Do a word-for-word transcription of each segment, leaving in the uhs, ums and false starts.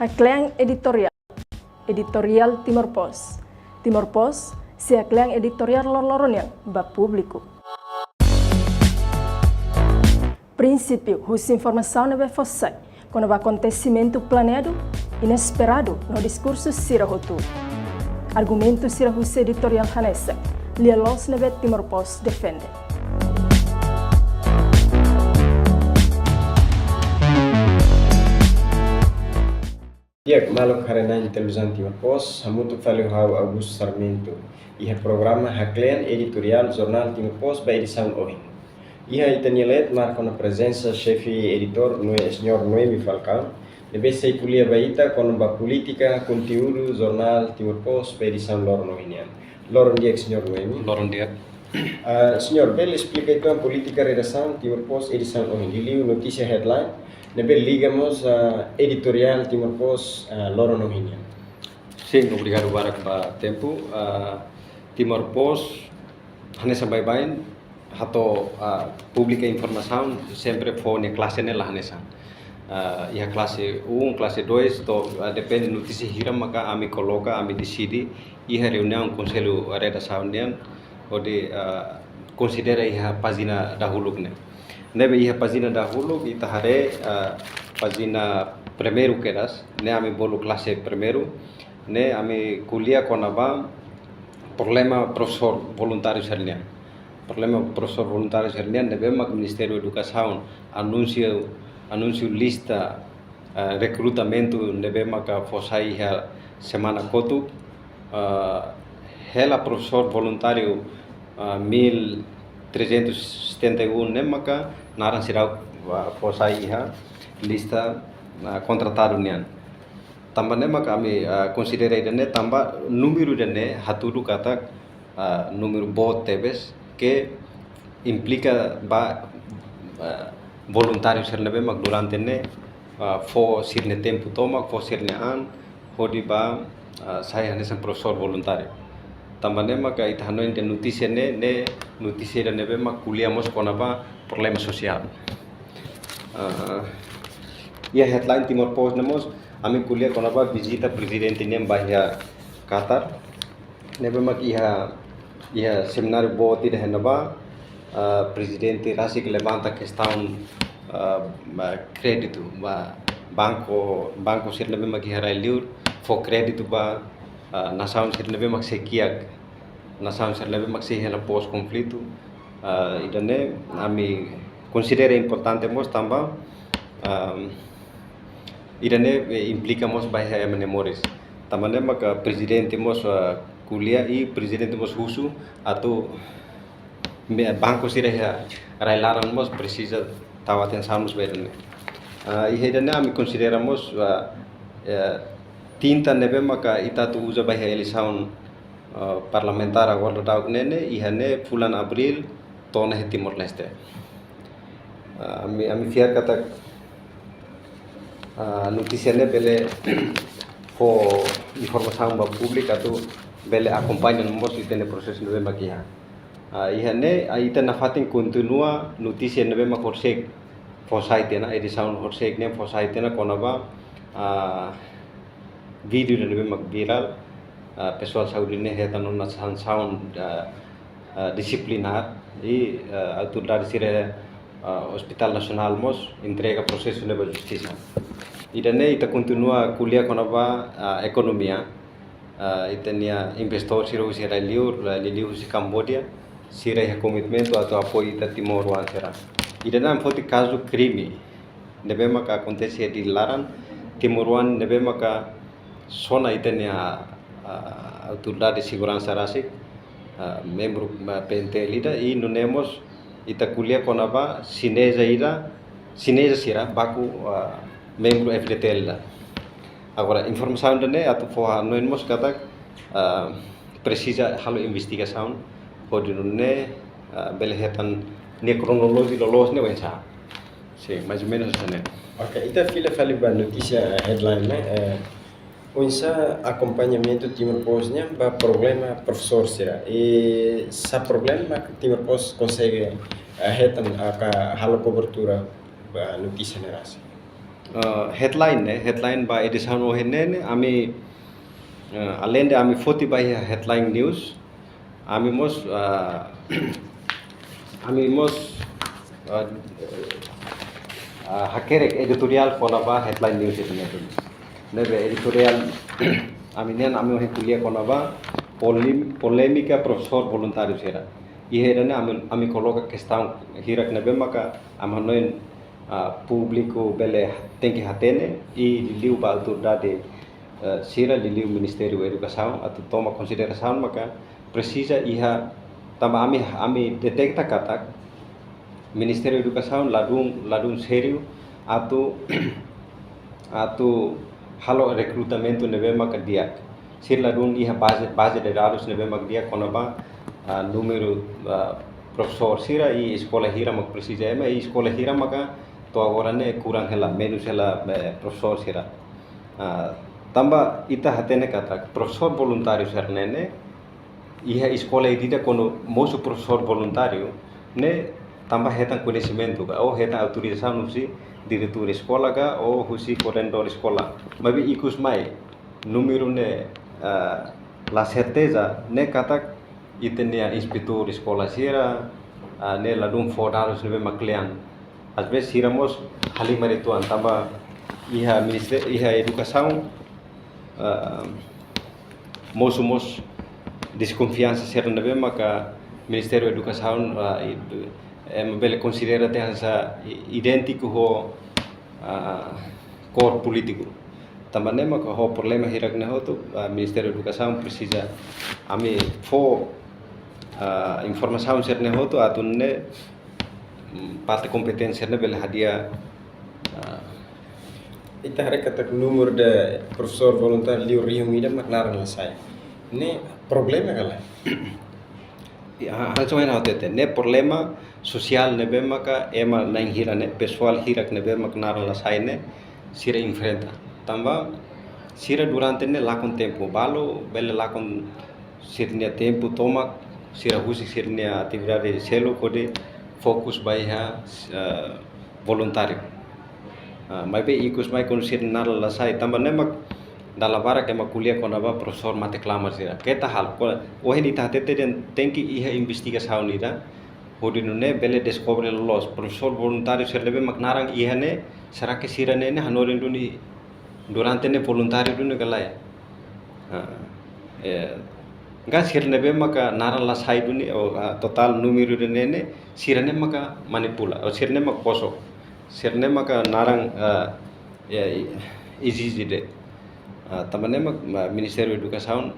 Haklean editoriál. Editoriál Timor Post. Timor Post sei haklean editoriál loroloron nian ba públiku. Prinsípiu husi informasaun ne'ebé fó sai kona-ba akontesimentu planeadu, inesperadu no diskursu sira hotu. Argumentu sira husi editoriál hanesan lia-loos ne'ebé Timor Post defende. Di'ak, maluk haree-na'in televizaun Timor Post, hamutuk fali ho ha'u Augusto Sarmento iha programa Haklean Editoriál Jornál Timor Post ba edisaun ohin. Iha ita-nia leet marka ona prezensa xefe editór Noe-, señór Noemi Falcão, ne'ebé sei ko'alia ba ita kona-ba polítika konteúdu jornál Timor Post ba edisaun loron ohin nian. Loron di'ak, señór Noemi. Loron di'ak. Ah, señór, bele esplika uitoan polítika redasaun Timor Post edisaun ohin, liuliu notísia headline ne'ebé liga mós, ah, editoriál Timor Post, ah, loron ohin nian? Sin, obrigadu barak ba tempu. Ah, Timor Post hanesan baibain hato'o, ah, publika informasaun sempre fó nia klase ne'e la hanesan. Ah, iha klase un, klase dois, to'o, ah, depende notísia hira maka ami koloka, ami deside iha reuniaun konsellu redasaun nian, hodi, ah, konsidera iha pájina dahuluk ne'e. Ne'ebé iha pájina dahuluk ita haree, ah, pájina primeiru kedas, ne'e ami bolu klase primeiru, ne'e ami ko'alia kona-ba problema profesór voluntáriu sira-nian. Problema profesór voluntáriu sira-nian ne'ebé mak Ministériu Edukasaun anunsiu, anunsiu lista, eh, rekrutamentu ne'ebé maka fó sai iha semana kotuk, eh, hela profesór voluntáriu, eh, mil trezentos e setenta e um ne'e maka naran sira, eh, fó sai iha lista, eh, kontratadu nian. Tanba ne'e maka ami, ah, konsidera ida-ne'e tanba númeru ida-ne'e hatudu katak, ah, númeru boot tebes ke implika ba, ah, voluntáriu sira ne'ebé mak durante ne'e, ah, fó sira-nia tempu tomak, fó sira-nia an, hodi ba, ah, sai hanesan profesór voluntáriu. Tanba ne'e maka ita hanoin dehan notísia ne'e, ne'e notísia ida ne'ebé mak ko'alia mós kona-ba problema sosiál. Ah, iha headline Timor Post ne'e mós, ami ko'alia kona-ba vizita prezidente nian ba iha Qatar. Ne'ebé mak iha, iha semináriu boot ida iha ne'ebá, ah, prezidente rasik levanta kestaun, ah, ba kréditu, ba banku, banku sira ne'ebé mak iha rai-liur, fó kréditu ba, ah, nasaun sira ne'ebé mak sei kiak, nasaun sira ne'ebé mak sei hela pós-konflitu. Ah, ida-ne'e ami konsidera importante mós tanba, ah, ida-ne'e, eh, implika mós ba iha ema nia moris. Tanba ne'e maka prezidente mós, ah, ko'alia i prezidente mós husu atu me-, banku sira iha rai-laran mós presiza tau atensaun mós ba ida-ne'e. Ah, iha ida-ne'e ami konsidera mós, ah, eh, tinta ne'ebé maka ita atu uza ba iha eleisaun, ah, parlamentár agora daudauk ne'e, ne'e iha ne'e fulan Abríl to'o ona iha Timor-Leste. Ah, ami, ami fiar katak, ah, notísia ne'e bele fó informasaun ba públiku atu bele akompaña mós ita-nia prosesu ne'ebé mak iha. Ah, iha ne'e, ah, ita nafatin kontinua notísia ne'ebé mak horisehik fó sai tiha ona, edisaun horisehik ne'e fó sai tiha ona kona-ba, ah, vídeo ne'ebé mak virál, ah, pesoál saúde ne'e hetan ona sansaun, ah, ah, disiplinár i, ah, autoridade sira, ah, Hospital Nasionál mós entrega prosesu ne'e ba justisa. Ida-ne'e ita kontinua ko'alia kona-ba, ah, ekonomia. Ah, ita-nia investór sira husi rai-liur, rai-liur husi Kamboja, sira iha komitmentu atu apoiu ita timoroan sira. Ida-ne'e foti kazu krime ne'ebé maka akontese iha Dili laran, timoroan ne'ebé maka sona ita-nia, ah, autoridade seguransa rasik, ah, membru, ah, P N T L ida, i nune'e mós ita ko'alia kona-ba xineza ida, xineza sira baku, ah, membru F D T L ida. Agora, informasaun ida-ne'e atu fó hanoin mós katak, ah, presiza halo investigasaun hodi nune'e, ah, bele hetan nia kronolojia loloos ne'e oinsá. Sin, mais ou menos hanesan ne'e. Ok, ita fila fali ba notísia headline ne'e, eh, oinsá akompañamentu Timor Post nian ba problema profesór sira. I sá problema mak Timor Post konsege, eh, hetan ka halo kobertura ba notísia ne'e rasik? Ah, headline ne'e, headline ba edisaun ohin ne'e, ne'e, ami, ah, alende ami foti ba iha headline news, ami mós, ah, ami mós, ah, ah, hakerek editoriál kona-ba headline news ida-ne'e. Ne'ebé editoriál ami-nian, ami ohin ko'alia kona-ba polem-, polémika profesór voluntáriu sira. Iha ida-ne'e ami, ami koloka kestaun hirak ne'ebé maka ami hanoin, ah, públiku bele tenke hatene i liuliu ba autoridade, eh, sira, liuliu Ministériu Edukasaun atu toma konsiderasaun maka presiza iha, tanba ami, ami deteta katak Ministériu Edukasaun ladún, ladún sériu atu, atu halo rekrutamentu ne'ebé maka di'ak. Sira ladún iha baze, baze de dadus ne'ebé maka di'ak kona-ba, ah, númeru, ah, profesór sira i eskola hira maka presiza ema, i eskola hira maka to'o agora ne'e kurang hela, menus hela, eh, profesór sira. Ah, tanba ita hatene katak profesór voluntáriu sira-ne'e ne'e, iha eskola ida-idak kuandu mosu profesór voluntáriu ne'e tanba hetan koñesimentu ka, ou hetan autorizasaun husi diretór eskola ka, ou husi koordenadór eskola. Maibé ikus mai, númeru ne'e, ah, la serteza, ne'e katak ita-nia inspetór eskola sira, ah, ne'e ladún fó dadus ne'ebé mak kle'an. Às vezes sira mós halimar uitoan, tanba iha ministé-, iha edukasaun, ah, mosu mós deskonfiansa sira ne'ebé maka Ministériu Edukasaun, ah, i, ema bele konsidera tiha hanesan i-, idéntiku ho, ah, kór polítiku. Tanba ne'e maka ho problema hirak ne'e hotu, ah, Ministériu Edukasaun presiza ami fó, ah, informasaun sira-ne'e hotu atu nune'e, mm, parte kompetente sira-ne'e bele hadi'a, ah, ita haree katak númeru de profesór voluntáriu liu rihun ida mak naran la sai. Ne'e problema ka lae? Ya, hanesan ohin ha'u hatete, ne'e problema sosiál ne'ebé maka ema na'in hira ne'e, pesoál hirak ne'ebé maka naran la sai ne'e, sira enfrenta. Tanba sira durante ne'e lakon tempu balu, bele lakon sira-nia tempu tomak, sira husik sira-nia atividade seluk hodi fokus ba iha, eh, voluntáriu. Ah, maibé ikus mai kuandu sira naran la sai, tanba ne'e mak dala barak ema ko'alia kona-ba profesór mate-klamar sira. Keta halo, ko-, ohin ita hatete dehan tenke iha investigasaun ida, hodi nune'e bele deskobre loloos profesór voluntáriu sira ne'ebé mak naran iha ne'e, será que sira-ne'e ne'e hanorin duni durante ne'e voluntáriu duni ka lae? Ah, eh, ka sira ne'ebé maka naran la sai duni, ou, ah, totál númeru ida-ne'e ne'e, sira-ne'e maka manipula, ou sira-ne'e maka kosok, sira-ne'e maka naran, ah, ya, i-, ezije de'it. Ah, tanba ne'e mak, ma, Ministériu Edukasaun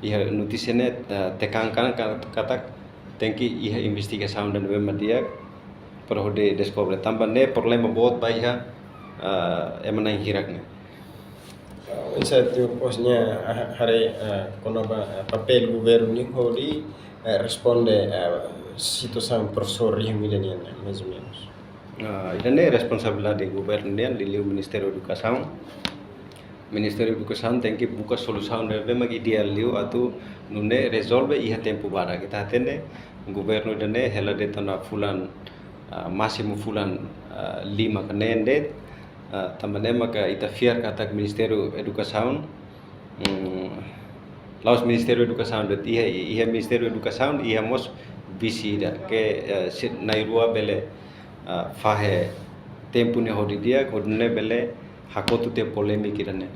iha notísia ne'e, ah, tekankan ka-, katak tenke iha investigasaun ida ne'ebé mak di'ak para hodi deskobre. Tanba ne'e problema boot ba iha, ah, ema na'in hirak ne'e. Ah, oinsá ita-nia pos nia, ah, haree, ah, kona-ba, ah, papél governu nian hodi, ah, responde, ah, situasaun profesór rihun ida nian, mais ou menus? Ah, ida-ne'e responsabilidade governu nian, liuliu Ministériu Edukasaun. Ministériu Edukasaun tenke buka solusaun ne'ebé mak ideál liu atu nune'e rezolve iha tempu badak. Ita hatene governu ida-ne'e hela de'it ona fulan, ah, másimu fulan, ah, lima ka neen de'it, ah, tanba ne'e maka ita fiar katak Ministériu Edukasaun, mm, la'ós Ministériu Edukasaun de'it, iha, iha Ministériu Edukasaun iha mós vise ida ke, eh, se na'in-rua bele, ah, fahe tempu ne'e ho di'ak, hodi nune'e bele hakotu tiha polémika ida-ne'e.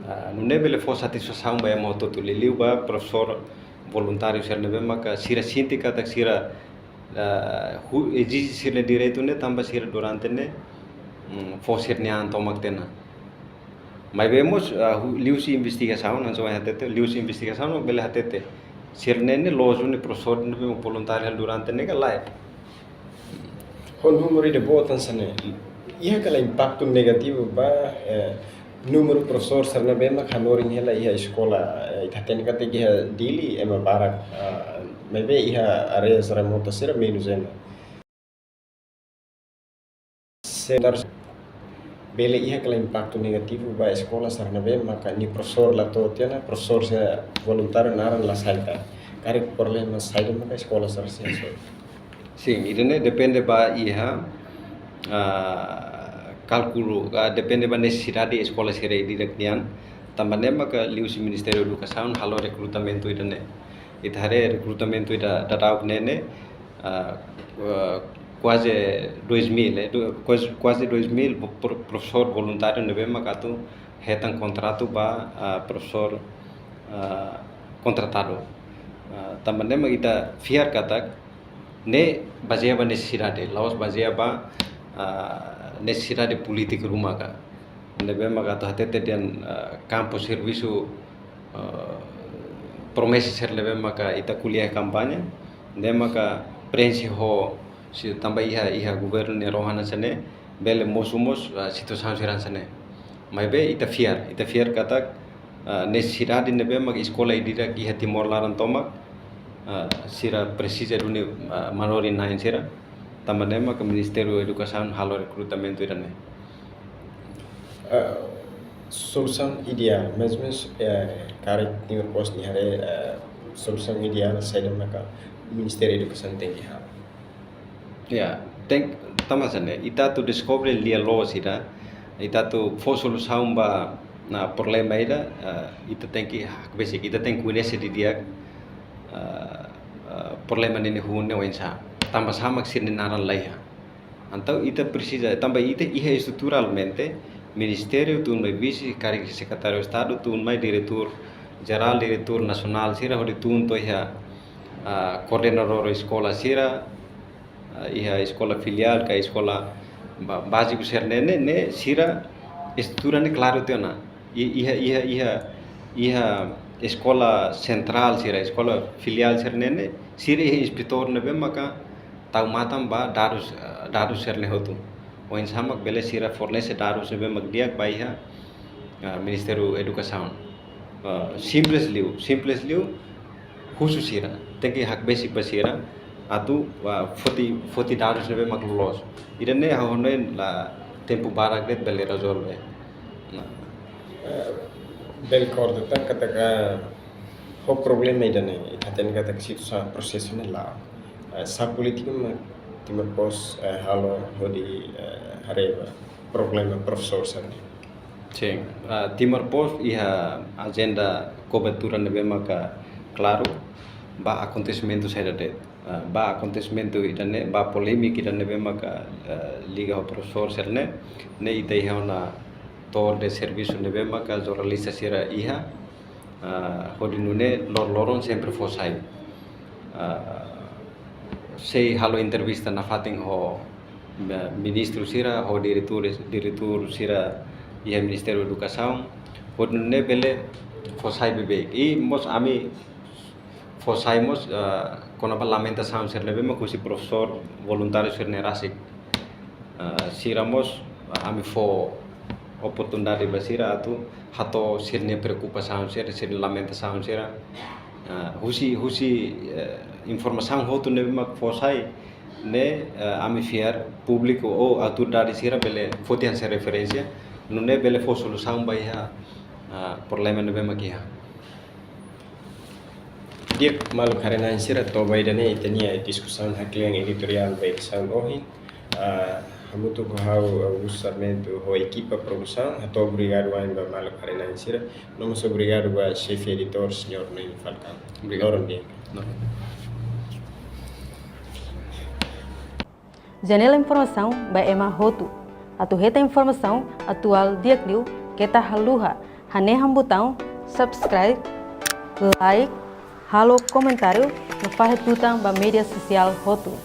Ah, nune'e bele fó satisfasaun ba ema hotu-hotu, liuliu ba profesór voluntáriu sira ne'ebé maka sira sente katak sira, ah, hu-, ezije sira-nia direitu ne'e tanba sira durante ne'e, mm, fó sira-nia an tomak tiha ona. Maibé mós, ah, hu-, liuhusi investigasaun, hanesan ohin hatete, liuhusi investigasaun, bele hatete sira-ne'e ne'e loos duni profesór ne'ebé mak voluntáriu hela durante ne'e ka lae. Ho númeru ida boot hanesan ne'e, iha ka lae impaktu negativu ba, eh, númeru profesór sira ne'ebé mak hanorin hela iha eskola, eh, ita hatene katak iha Dili ema barak, ah, maibé iha área remota sira menus ema. Se dar bele iha ka lae impaktu negativu ba eskola sira ne'ebé maka nia profesór la to'o tiha ona, profesór sira voluntáriu naran la sai ka. Karik problema saida maka eskola sira sei hasoru? Sin, ida-ne'e depende ba iha, ah, kalkulu, ah, depende ba nesesidade eskola sira ida-idak nian. Tanba ne'e maka liuhusi Ministériu Edukasaun halo rekrutamentu ida-ne'e. Ita haree rekrutamentu ida daudauk ne'e, ah, ah, kuaze dois mil, eh, du-, kuaze, kuaze dois mil pro-, pro-, profesór voluntáriu ne'ebé maka atu hetan kontratu ba, ah, profesór, ah, kontratadu. Ah, tanba ne'e mak ita fiar katak ne'e bazeia ba nesesidade, la'ós bazeia ba, ah, nesesidade polítika ruma ka. Ne'ebé maka atu hatete dehan, ah, kampu servisu, ah, promesa sira ne'ebé maka ita ko'alia kampaña, ne'e maka prenxe ho, se tanba iha, iha governu nia rohan hanesan ne'e, bele mosu mós, ah, situasaun sira hanesan ne'e. Maibé ita fiar, ita fiar katak, ah, nesesidade ne'ebé mak eskola ida-idak iha Timor laran tomak, ah, sira presiza duni, ah, manorin-na'in sira. Tanba ne'e maka Ministériu Edukasaun halo rekrutamentu ida-ne'e. Ah, solusaun ideál, mais ou menos, eh, karik Timor Post nia haree, eh, solusaun ideál saida maka Ministériu Edukasaun tenke halo? Ya, tenke, tanba hanesan ne'e, ita atu deskobre lia-loos ida, ita atu fó solusaun ba, ah, problema ida, ah, ita tenke hakbesik, ita tenke koñese didi'ak, ah, ah, problema ne'e nia hun ne'e oinsá. Tanba sá mak sira-nia naran la iha. Entaun ita presiza, tanba ita iha estruturalmente, ministériu tun mai vise, karik sekretáriu Estadu tun mai diretór jerál, diretór nasionál sira, hodi tun to'o iha, ah, koordenadór eskola sira, ah, iha eskola filiál ka eskola ba-, báziku sira-ne'e, ne'e, ne'e sira estrutura ne'e klaru tiha ona. I-, iha, iha, iha, iha eskola sentrál sira, eskola filiál sira-ne'e, ne'e sira iha inspetór ne'ebé maka tau matan ba dadus, eh, dadus sira-ne'e hotu. Oinsá mak bele sira fornese dadus ne'ebé mak di'ak ba iha, eh, Ministériu Edukasaun. Eh, simples liu, simples liu, husu sira, tenke hakbesik ba sira, atu, ah, foti, foti dadus ne'ebé mak loloos. Ida-ne'e ha'u hanoin la tempu barak de'it bele rezolve. Nah. Eh, bele korta tan katak ho problema ida-ne'e, ita hatene katak situasaun prosesu ne'e la'o. Eh, sá polítika mak Timor Post, eh, halo hodi, eh, haree ba problema profesór sira-ne'e? Sin, ah, Timor Post iha ajenda kobertura ne'ebé maka klaru ba akontesimentu saida de'it. Ah, ba akontesimentu ida-ne'e, ba polémika ida ne'ebé maka, ah, liga ho profesór sira-ne'e, ne'e ita iha ona to'o de servisu ne'ebé maka jornalista sira iha, ah, hodi nune'e lor-loron sempre fó sai. Ah, sei halo entrevista nafatin ho, ah, ministru sira, ho diretór, diretór sira iha Ministériu Edukasaun, hodi nune'e bele fó sai beibeik. I mós ami fó sai mós, ah, kona-ba lamentasaun sira ne'ebé mak husi profesór voluntáriu sira-ne'e rasik. Ah, sira mós, ah, ami fó oportunidade ba sira atu hato'o sira-nia preokupasaun sira, sira-nia lamentasaun sira. Ah, husi, husi, eh, informasaun hotu ne'ebé mak fó sai ne'e, eh, ami fiar públiku ou autoridade sira bele foti hanesan referénsia, nune'e bele fó solusaun ba iha, ah, problema ne'ebé mak iha. Di'ak, maluk haree-na'in sira, to'o ba ida-ne'e ita-nia diskusaun haklean editoriál ba edisaun ohin. Ah, hamutuk ho ha'u, Augusto Sarmento, ho ekipa produsaun, hato'o obrigadu wa'in ba maluk haree-na'in sira. No mós obrigadu ba xefe editór, señór Noemi Falcão. Obrigadu. Loron di'ak. Loron. Janela informasaun ba ema hotu. Atu hetan informasaun atuál di'ak liu, keta haluha hanehan butaun subscribe, like, halo komentáriu, no fahe tutan ba média sosiál hotu.